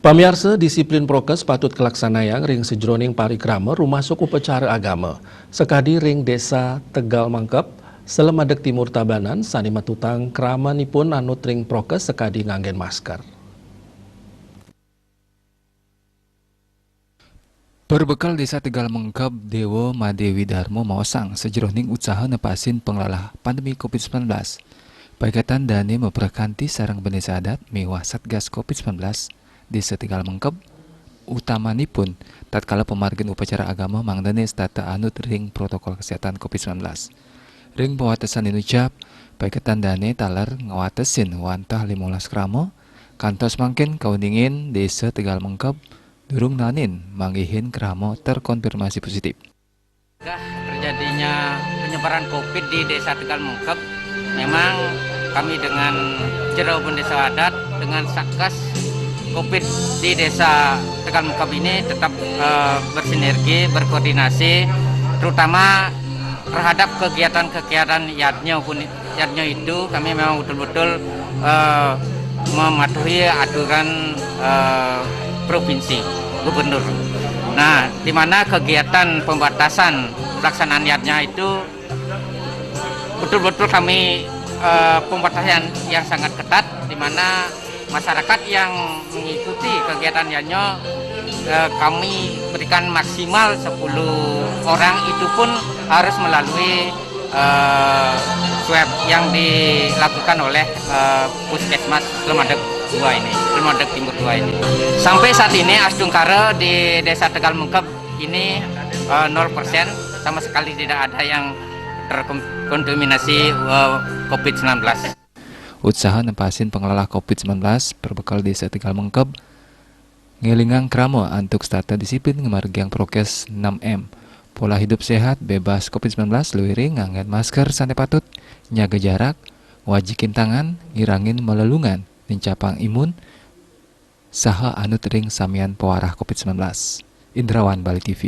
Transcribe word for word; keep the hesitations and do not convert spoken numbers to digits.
Pamiarsa, disiplin prokes patut kalaksanayang ring sajeroning parikrama rumasuk upacara agama. Sakadi ring Desa Tegal Mengkeb, Selemadeg Timur Tabanan, sane matutang kramanipun anut ring prokes sakadi nganggen masker. Perbekel Desa Tegal Mengkeb, Dewa Madewi Darmo maosang sajeroning utsaha nepasin panglalah pandemi covid sembilan belas. Paiketan dane maprah kanti sareng bendesa adat miwah Satgas covid sembilan belas Desa Tegal Mengkeb, utamanipun tatkala pamargin upacara agama mangdane setata anut ring protokol kesehatan covid sembilan belas. Ring pawatesan inucap, paiketan dane taler ngwatesin wantah limolas krama, kantos mangkin kauningin Desa Tegal Mengkeb durung naenin manggihin krama terkonfirmasi positif. Terjadinya penyebaran covid di Desa Tegal Mengkeb, memang kami dengan Jero Bendesa Adat dengan Satgas covid di Desa Tegal Mengkeb ini tetap, eh, bersinergi, berkoordinasi, terutama terhadap kegiatan-kegiatan yadnya pun, yadnya itu kami memang betul-betul, eh, mematuhi aturan, eh, provinsi, gubernur. Nah, di mana kegiatan pembatasan pelaksanaan yadnya itu betul-betul kami, eh, pembatasan yang sangat ketat, di mana masyarakat yang mengikuti kegiatan yadnya, eh, kami berikan maksimal sepuluh orang, itu pun harus melalui, eh, swab yang dilakukan oleh, eh, Puskesmas Selemadeg dua ini, Selemadeg Timur dua ini. Sampai saat ini, astungkara di Desa Tegal Mengkeb ini, eh, nol persen, sama sekali tidak ada yang terkontaminasi, eh, covid sembilan belas. Utsaha nepasin panglalah covid sembilan belas perbekel Desa Tegal Mengkeb ngelingang krama antuk setata disiplin ngamargiang prokes enam M. Pola hidup sehat, bebas covid sembilan belas, luiring nganggen masker sane patut, nyaga jarak, ngwajikin tangan, ngirangin malelungan, nincapang imun, saha anut ring samian pawarah covid sembilan belas. Indrawan, Bali T V.